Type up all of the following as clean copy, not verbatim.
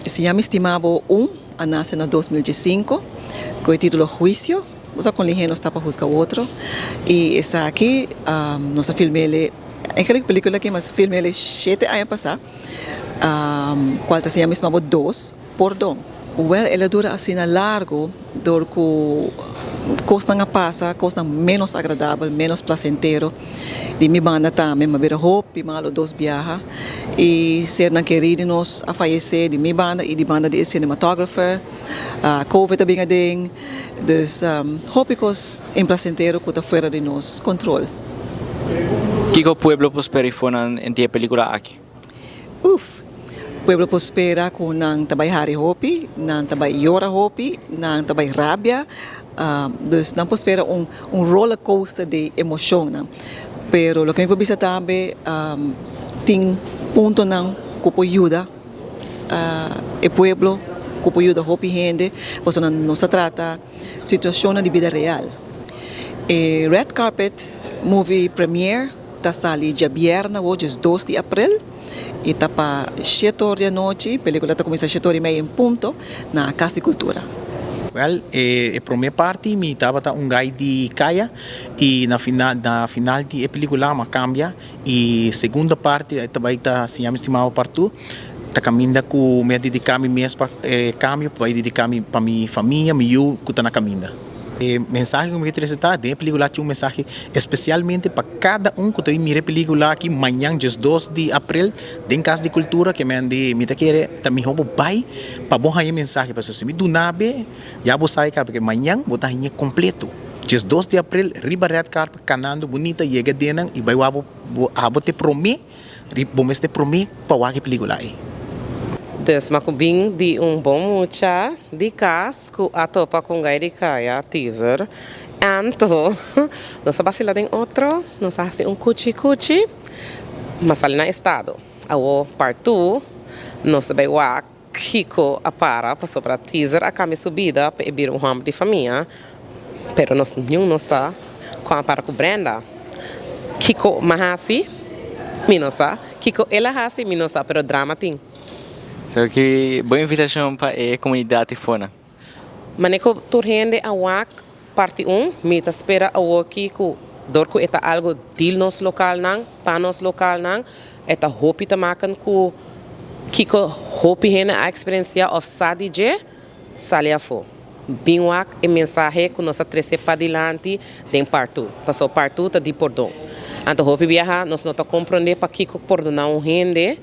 Siña Mi Stima Bo un a nase na 2005 ku e título Huisio. Bo sa kon lihé nos ta pa husga otro. I esaki nos a film'é, eigenlijk e pelíkula aki mas film'é 7 aña pasá, kual ta Siña Mi Stima Bo dos, Pordon. Well, el a dura asina largu dor ku kosnan a pasa, kosnan ménos agradabel, ménos plasentero. Di mi banda tambe, m'a bira hopi malu dos biaha. I sernan kerí di nos a fayesé di mi banda i di banda di e cinematographer. Covid a bin aden. Dus hopi kos implasentero ku ta fuera di nos kontrol. Kiko pueblo por spera fonan den e pelíkula aki? Uf, pueblo por spera ku nan ta bai hari hopi, nan ta bai yora hopi, nan ta bai rabia. Dus nan por spera un roller coaster di emoshon nan. Pero loke mi por bisa tambe, tin puntonan ku por yuda e pueblo, ku por yuda hopi hende, pasobra nos ta trata situashon di bida real. E red carpet movie premiere ta sali djabièrnè, 2 di aprel, i ta pa 7 or di anochi. Pelíkula ta kuminsá 7:30 en punto na Kas di Kultura. Well, e promé parti mi tabata un gai di kaya i na final di e pelíkula m'a kambia i segundo parti tambe ta Siña Mi Stima Bo part 2, ta kaminda ku mi a dediká mi mes pa kambio pa dediká mi pa mi famia, mi yu ku ta na kaminda. E mensahe ku mi ke trese ta den e pelíkula tin un mensahe espesialmente pa kada un ku ta mira e pelíkula aki mañan 12 di aprel den Kas di Kultura, ke men di mi ta kere ta mihó bo bai pa bo haña e mensahe, pasobra si mi duna be ya bo sabi kaba ke mañan bo ta haña kompleto 12 di aprel riba red carpet kanando bunita, yega den i bai wak bo abo te promé, bo mester promé pa wak e pelíkula ei. Dus m'a bin di un bon mucha di kas ku a topa ku gai di kaya, teaser. Anto, nos a basila den otro, nos a hasi un kuchi kuchi, m'a sali na estado. Awo part 2, nos bai wak kiko a para, pasobra teaser a kambia su bida pa e bira un hòmber di famia, pero nos niun no sa kon a para ku Brenda. Kiko m'a hasi, mi no sa. Kiko el a hasi, mi no sa, pero drama tin. So ki bon invitashon pa e komunidat fona. Manera ku tur hende a wak parti 1, mi ta spera awoki ku dor ku e ta algo di nos lokal nan, pa nos lokal nan, e ta hopi te maken ku kiko hopi hende a eksperensiá òf sa di dje, sali afó. Bin wak e mensahe ku nos a trese padilanti den part 2. Paso part 2 ta di pordon. Anto hopi biaha nos no ta komprondé pakiko pordoná un hende.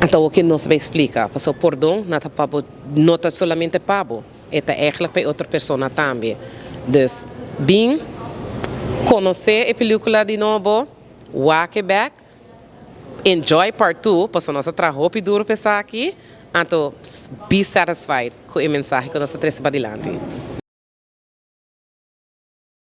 Anto loke nos bai splika. Paso pordon no ta pa bo, no ta solamente pa bo. E ta eigenlijk pa otro persona tambe. Dus bin konosé e pelíkula di nobo, wak e bèk, enjoy part 2, paso nos a traha hopi duru p'esaki, anto be satisfied ku e mensahe ku nos a trese padilanti.